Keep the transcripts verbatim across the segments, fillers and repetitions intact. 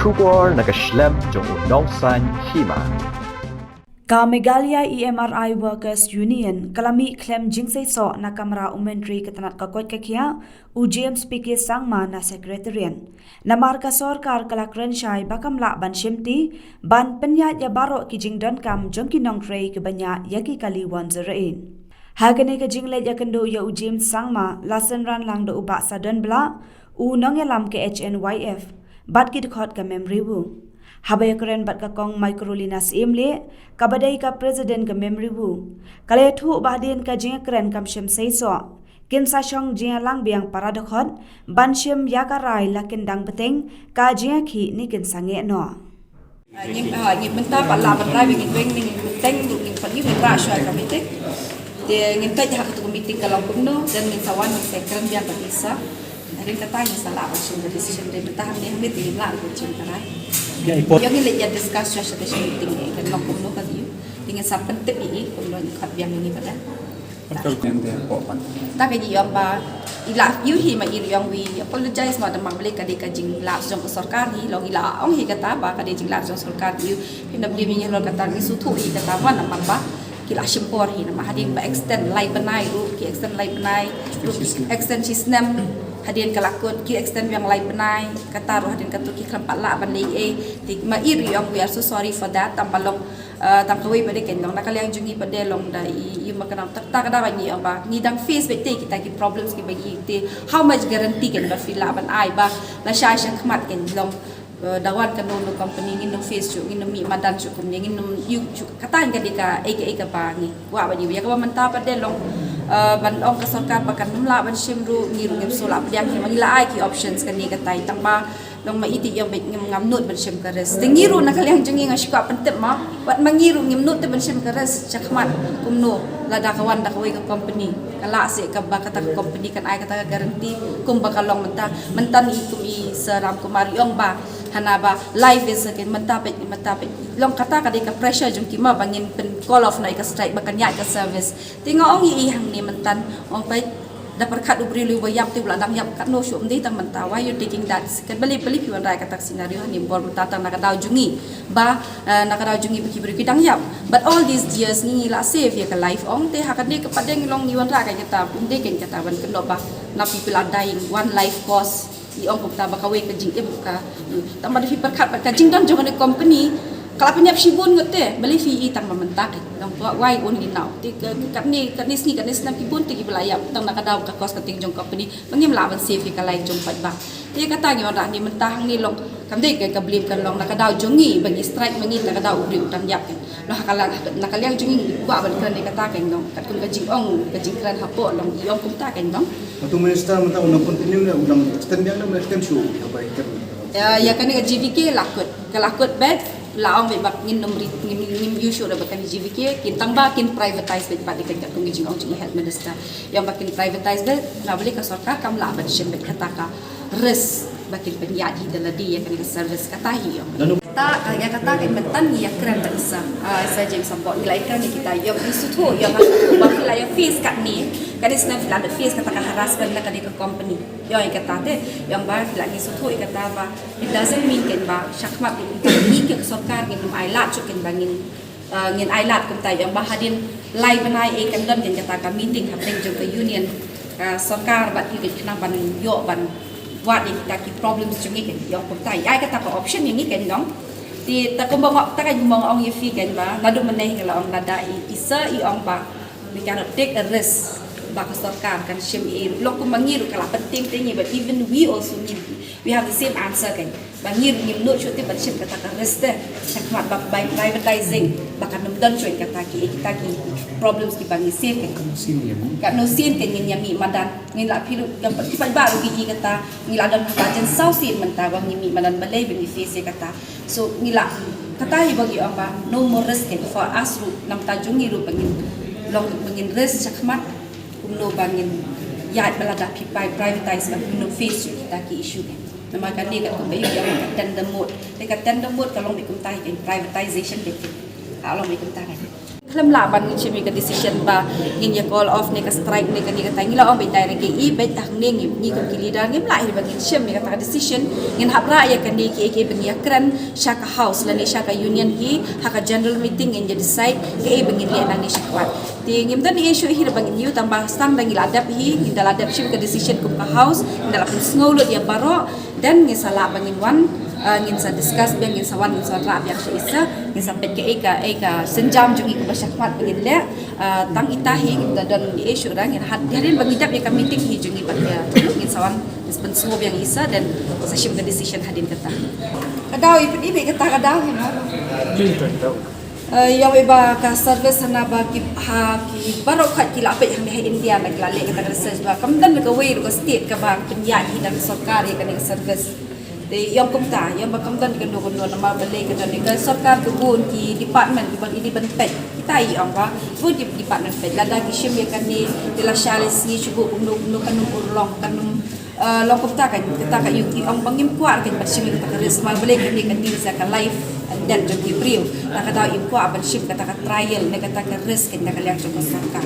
Khubor na ka shlem jong u nongsan hima. Ka Meghalaya E M R I Workers Union ka la mih khlem jingseisoh na kamra u Myntri ka tnat ka koit ka khiah, u James P K Sangma na Secretariat. Namar ka sorkar ka la kren shai ba kam lah ban shimti ban pynïaid ïa baroh ki jingdonkam jong ki nongtrei kiba ñiah ïa ki kali one zero eight. Ha kane ka jingleit ïakynduh ïa u James Sangma la synran lang da u Bah Sadon Blah, u nongïalam ka H N Y F, bad ki dkhot ka Memriwo. Haba ïakren bad ka Kong Microlina Syiemlieh, kaba dei ka President ka Memriwo, ka la ïathuh ba hadien ka jingïakren kam shym seisoh, kin sa shong jingïalang biang para dkhot ban shim ïa ka rai, la kin dang bteng ka jingïakhih ne kin sangeh noh. Ah, ngi, ah, ngi mynta pat lah ban rai ba ngin weng ne ngin bteng ruh, ngin pat ïoh ngin rah shuwa ka meeting. Te ngin peit ha katu ka meeting ka long kumno, then ngin sa wan ngin sa kren biang ka pisa. Hadien kata ngin sa lah ban shim ka decision, te mynta hangne hangne te ngim lah ban shim ka rai. Ïa, i por. Ïa, ngin leit ïa discuss shuwa sha ka meeting, eh, kan long kumno ka ïoh. Te ngin sa pyntip ïa i kumno ngin khot biang ïa ngi pat. Ta ka jingïong ba i la ïohi ma i ïong, wi apologize ma, da ma balei ka dei ka jinglap jong ka sorkar hi, long i la ong hi kata ba ka dei jinglap jong sorkar ïoh. Phin da blim ïa ngi halor kata, ngi sngewthuh hi kata, wan namar ba ki la shim por hi, namar hadien ba extend lai bnai ruh, ki extend lai bnai ruh, ki extend shi snem. Hadien ka la kut ki extend biang lai bnai, kata ruh hadien katu ki khlem pat lah ban leh ei. Te ma i ïong, we are so sorry for that. Tang ba long, eh, tang kawei pat de kan long, na ka liang jong ngi pat de long da i, i ma ka nang tak tak da ba ngi ong ba ngi dang face beit te kita ki problems kiba ngi te, how much guarantee kan ba phi lah ban ai ba lashai shakhmat kan long, eh, da wan kano kano company ngin nym face shuh, ngin nym mih madan shuh kumne, ngin nym ïoh shuh, kata ka dei ka ei ka ei kaba ngi kwah ban ïoh. Ïa kaba mynta pat de long, eh, ban ong ka sorkar ba kan nym lah ban shim ruh, ngi ruh ngim shu lah pdiang hi, ma ngi la ai ki options kane katai, tang ba long ma i te ïong beit ngim, ngam nud ban shim ka risk. Te ngi ruh na ka liang jong ngi nga shu kwah pyntip ma, wat ma ngi ruh ngim nud te ban shim ka risk shakhmat kumno lada ka wan da kawei ka company, ka lah seh kaba kata ka company kan ai kata ka guarantee kumba ka long mynta. Mynta i kum i Sir Ramkumar i ong ba hana ba life is again, mynta peit, mynta peit. Long kata ka dei ka pressure jong ki ma ba ngin pyn call off noh ïa ka strike ba kan ïaid ka service. Te nga ong ïa i hangne mynta, ong peit, da pyrkhat u briew lei ba ïap te u la dang ïap katno shuh, ym dei tang mynta. Why you taking that? Ka balei, balei phi wanrah ïa kata ka scenario hangne, bor mynta tang na ka daw jong ngi ba, eh, na ka daw jong ngi ba ki briew ki dang ïap. But all these years ngi, ngi la save ïa ka life, ong te ha kane ka pat de ngi long ngi wanrah ka kata, ym dei ka kata ban kynnoh ba now people are dying, one life cost. I ong kumta ba kawei ka jingim ka. Tang ba da phi pyrkhat bad ka jingdon jong kane ka company, ka la pynïap shibun ngut te, balei phi i tang ba mynta ka. Long ba why only now? Te ka, ka, katne, katne sngi, katne snem ki bun te kiba la ïap tang na ka daw ka cost cutting jong company. Ba ngim lah ban save ïa ka life jong paidbah. Te kata ngi wanrah ne mynta hangne long, kam dei ka, ka blame kan long na ka daw jong ngi ba ngi strike ma ngi, na ka daw u briew u dang ïap kan. Long ha ka la, na ka liang jong ngi ngi kwah ban kren ïa kata kan long. Katkum ka jingong, ka jingkren hapoh long i ong kumta kan long. Atu minister mynta u nang continue ne u nang extend biang ne u nang extend shuh ïa ba ïa kane ka G V K? La kut, ka la kut beit, la ong beit ba ngin nym ri, ngin, ngin ïoh shuh da ba kane G V K, kin tang ba kin privatize beit, ba dei kan katkum ka jingong jong i health minister. Ïa ba kin privatize beit, na balei ka sorkar kam lah ban shim beit kata ka risk ba kin pynïaid hi da lade ïa kane ka service, kata hi ïa. Kata, ka, ïa kata ka mynta ngi ïa kren bad i Sir, ah, Sir James Sambok, ngi la ïa kren ïa kita, ïa ngi sngewthuh, ïa nga sngewthuh ba phi la ïa face katne, katne snem phi la face kata ka harassment na kane ka company. Ïa, ïa kata te, ïa ba phi la, ngi sngewthuh ïa kata ba it doesn't mean kan ba shakhmat ngi ka sorkar ngin nym ai lad shuh kan ba ngin, ah, ngin ai lad kumta, ïa ba hadien lai bnai ei kan don kan kata ka meeting hapdeng jong ka union, ah, sorkar bad ki, khnang ban ïoh ban wad ïa kita ki problems jong ngi kan, ïa kumta. Ïa kata ka option ïa ngi kan long. Te ta kumba nga, ta kan kumba nga ong ïa phi kan ba naduh mynne ka la ong lada i, i Sir i ong ba we cannot take a risk ba ka sorkar kan shim ei. Long kumba ngi ruh ka la pynthing te ngi, but even we also need, we have the same answer kan. Ba ngi ruh ngim nud shuh te ban shim kata ka risk te. Shakhmat ba by privatizing ba kan nym don shuh kata ki, kita ki problems kiba ngi sien kan. Katno sien kan ngin ïa mih madan. Ngi la phi ruh, ki paidbah ruh ki i kata, ngi la don ha ka jingsaw sien mynta ba ngi mih madan, balei ba ngi face ïa kata. So ngi la, kata hi ba ngi ong ba no more risk kan for us ruh, na ka bynta jong ngi ruh ba ngin long, ba ngin risk shakhmat kumno ba ngin ïaid ba lada phi pri-, privatize ba ngin face shuh kita ki issue kan. Namar kane katkum ba ïa ka tender mode. Te ka tender mode ka long beit kumta hi kan, privatization beit kan. Ka long beit kumta kan. Lem lah ban ngin shim ïa ka decision ba ngin ïa call off ne ka strike ne kane kata, ngi la ong beit direct ïa i, beit hangne ngi, ngi kum ki leader ngim lah hi ba ngin shim ïa kata ka decision. Ngin hap rah ïa kane kiei kiei ba ngi ïa kren sha ka house lane sha ka union hi, ha ka general meeting ngin ïa decide kaei ba ngin leh nangne shakhmat. Te ngim don issue hi ba ngin ïa, tang ba tang da ngi la dep hi, ngin da la dep shim ka decision kum ka house, ngin da la pynsngew lut ïa baroh. Then ngin sa lah ba ngin wan, uh, ngin sa discuss biang, ngin sa wan, ngin sa rah biang sha isa, ngin sa peit kaei ka, ei ka sienjam jong ngi kaba shakhmat ba ngin leh. Uh, tang ita hi ngin da don issue da, ngin had, hadien ba ngi dep ïa ka meeting hi jong ngi ba ïa, ngin sa wan, ngin sa pynsngew biang isa, then sa shim ka decision hadien kata. Ka daw i pynibit kata ka daw hi ma. Eh, ïa ong ba ka service hana ba ki, ha ki baroh khat ki la peit hangne ha India na ki la leh kata ka research ba kam don kawei ruh ka state kaba pynïaid hi da ka sorkar ïa kane ka service. Te ïa ong kumta, ïa ong ba kam don kano kano namar balei ka don ka sorkar ka bun ki department kiba ïoh ban peit. Kita ïa ong ba bun ki department peit, lada ki shim ïa kane te lashai lashisngi shu buh kumno kumno kan ym urlong, kan ym Eh, long kumta ka, kata ka ïa ong ba ngim kwah ka ban shim ïa kata ka risk, namar balei kane ka deal sa ka life and death jong ki briew. Te ka daw ngim kwah ban shim kata ka trial ne kata ka risk na ka liang jong ka sorkar.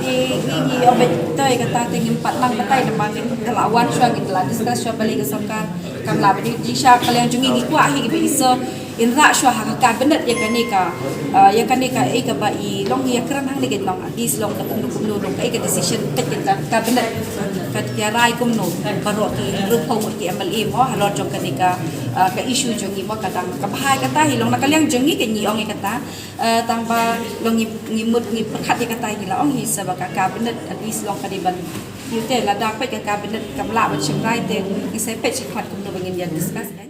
Te ngi, ngi ong ba to ïa kata te ngim pat lang batai, namar ngi da la wan shuwa, ngi da la discuss shuwa balei ka sorkar kam lah ba dei, dei sha ka liang jong ngi, ngi kwah hi ba i sa in rah shuwa ha ka cabinet ïa kane ka, uh, ïa kane ka, eh, kaba i long ïa kren hangne, kin long at least long ka kumno kumno, long ka, eh, ka decision ka, ka cabinet ka, ka rai kumno baroh ki hynriewphew ngut ki M L A mo halor jong kane ka, uh, ka issue jong ngi mo. Ka dang kaba hai kata hi long na ka liang jong ngi, ka ngi ong ïa kata, uh, tang ba long ngi, ngi mut ngi pyrkhat ïa kata, ngi la ong hi sa ba ka cabinet at least long ka dei ban ïoh te, lada peit ka cabinet kam lah ban shim rai te ngi sa peit shakhmat kumno ba ngin ïa discuss.